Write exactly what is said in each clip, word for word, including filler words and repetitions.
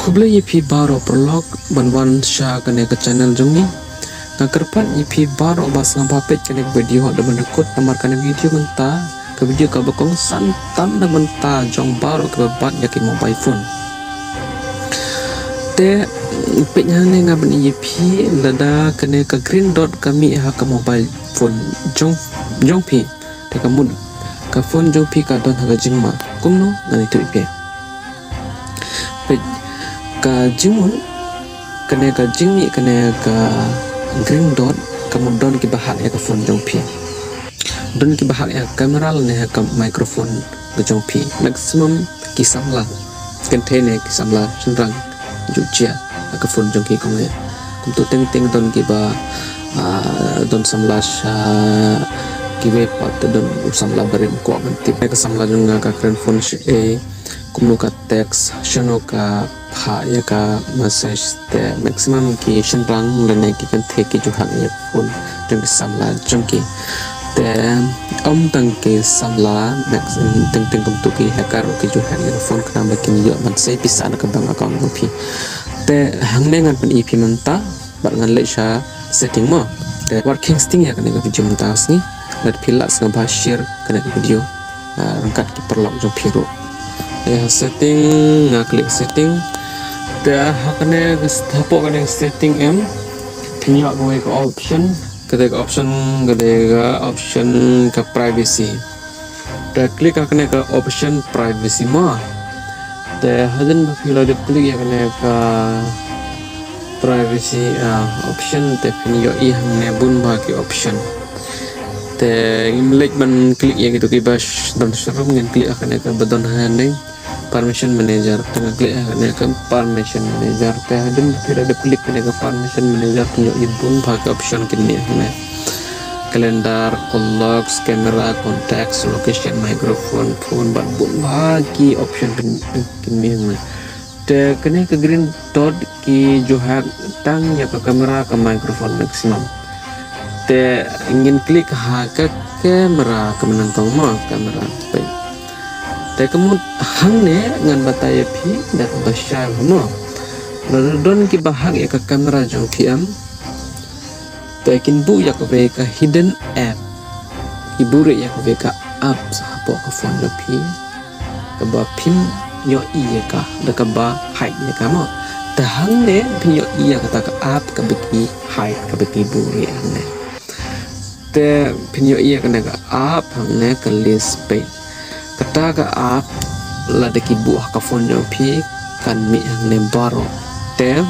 Khublei ïa phi baroh paralok ban wan sha kane ka channel jong ngi. Nga kyrpad ïa phi baroh ba sngewbha peit kane ka video haduh ban da kut, namar kane ka video mynta ka video kaba kongsan tam na ka bynta jong baroh kiba bat ïa ki mobile phone. Te peit hangne nga pyni ïa phi, lada kane ka green dot ka mih ha ka mobile phone jong, jong phi, te ka mut ka phone jong phi ka don ha ka jingma. Kumno? Ngan ïathuh ïa phi. Peit, ka jingmut, kane ka jingmih kane ka green dot ka mut don kiba hack ïa ka phone jong phi. Don kiba hack ïa ka camera lane ha ka microphone ka jong phi. Maximum ki samla, kynthei ne ki samla shynrang, ju jia ha ka phone jong ki kumne. Kumto teng teng don kiba, ah, don samla sha kiwei pat, te don u samla barim kwah ban tip. Ka samla jong nga ka kren phone shi, eh, kumno ka text, shano ka phah ïa ka message, te maximum ki shynrang lane ki kynthei ki ju hack ïa ka phone jong ki samla jong ki. Te ym tang ki samla, maximum teng teng kumto ki hacker ki ju hack ïa ka phone khnang ba kin ïoh ban sei pisa na ka bank account jong phi. Te hangne ngan pyni ïa phi mynta, bad ngan leit sha setting mo. Te wat kheiñ sting ïa kane ka video mynta ka sngi. Lada phi lah sngewbha share kane ka video, ah, ryngkat ki paralok jong phi ruh. Te ha setting, nga click setting. Te ha kane ka s-, hapoh kane ka setting em, phin ïoh kawei ka option. Kata ka option, kata ka option ka privacy. Te click ha kane ka option privacy mo. Te hadien ba phi la dep click ïa kane ka privacy, ah, option, te phin ïohi hangne bun bah ki option. Te ngim leit ban click ïa kito kiba sh-, don sharum, ngin click ha kane kaba don hangne, permission manager. Te nga click ha kane ka permission manager. Te hadien ba phi la dep click kane ka permission manager, phin ïohi bun bah ki option kin mih hangne. Calendar, call logs, camera, contacts, location, microphone, phone, bad bun bah ki option kin, kin mih hangne. Te kane ka green dot ki ju hack tang ïa ka camera, ka microphone maximum. Te ngin click ha ka camera, ka mynnyngkong mo, camera. Te ka mut hangne ngan batai ïa phi da kaba shai mo. Lada don kiba hack ïa ka camera jong phi em, te kin buh ïa kawei ka hidden app. Ki buhrieh ïa kawei ka apps hapoh ka phone jong phi, kaba phim ïohi ïa ka da kaba hide ïa ka mo. Te hangne phin ïohi ïa kata ka app kaba ki hide, kaba ki buhrieh hangne. Te phin ïohi ïa kane ka app hangne ka list page. Kata ka app lada ki buh ha ka phone jong phi kan mih hangne baroh. Te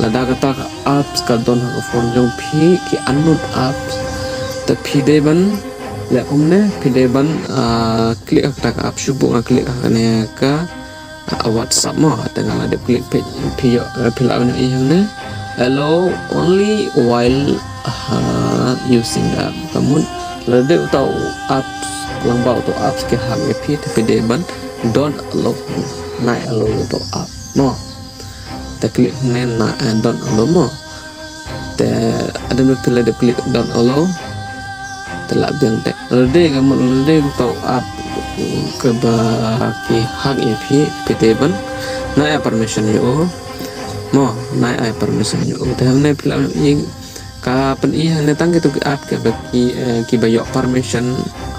lada kata ka apps ka don ha ka phone jong phi, ki unknown apps, te phi dei ban leh kumne, phi dei ban, ah, click ha kata ka app. Shu buh nga click ha kane ka, ah, WhatsApp mo. Te nga la dep click, phi, phi ïoh, eh, phi lah ban ïohi hangne, allow only while, ah, using the app. Ka mut lada uta u apps, lyngba uta u apps ki hack ïa phi, te phi dei ban don't allow, nai allow uta u app mo. Te click hangne na, eh, don't allow mo. Te hadien ba phi la dep click don't allow, te lah biang te. Lada dei, ka mut lada dei uta u app kaba ki hack ïa phi, phi dei ban nai ai permission ïa u mo, nai ai permission ïa u. Te hangne phi lah ïohi ka pyni hangne tang kito ki app kiba ki, eh, kiba ïoh permission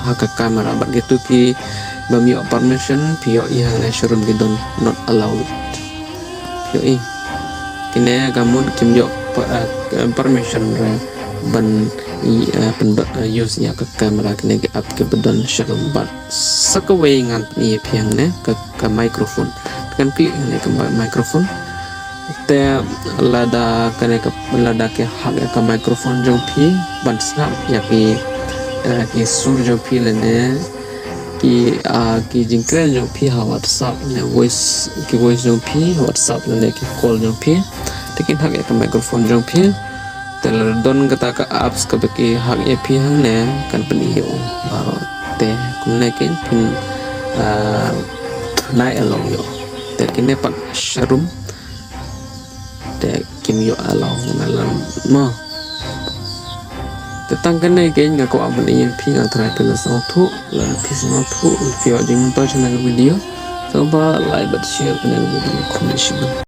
ha ka camera, bad kito ki bym ïoh permission phi ïohi hangne sharum ki don not allowed. Phi ïohi, kine ka mut kim ïoh pa-, eh, permission re ban i, eh, pyndonkam, eh, use ïa ka camera, kine ki app kiba don sharum. Bad sa kawei ngan pyni ïa phi hangne ka, ka microphone. Ngan click hangne ka mi-, microphone. Te lada kane ka, lada ki hack ïa ka microphone jong phi ban sngap ïa ki, eh, ki sur jong phi lane ki, ah, ki jingkren jong phi ha WhatsApp ne voice, ki voice jong phi ha WhatsApp lane ki call jong phi, te kin hack ïa ka microphone jong phi. Te lada don kata ka apps kaba ki hack ïa phi hangne, kan pyni ïa u baroh. Te kumne kein phin, ah, nai allow ïa u. Te kine pat sharum te kim ïoh allow na lam mo. Te tang kane kein nga kwah ban ïa phi, nga tharai phi la sngewthuh. Lada phi sngewthuh, phi ïoh jingmyntoi sha kane ka video, sngewbha like bad share kane ka video. Khublei shibun.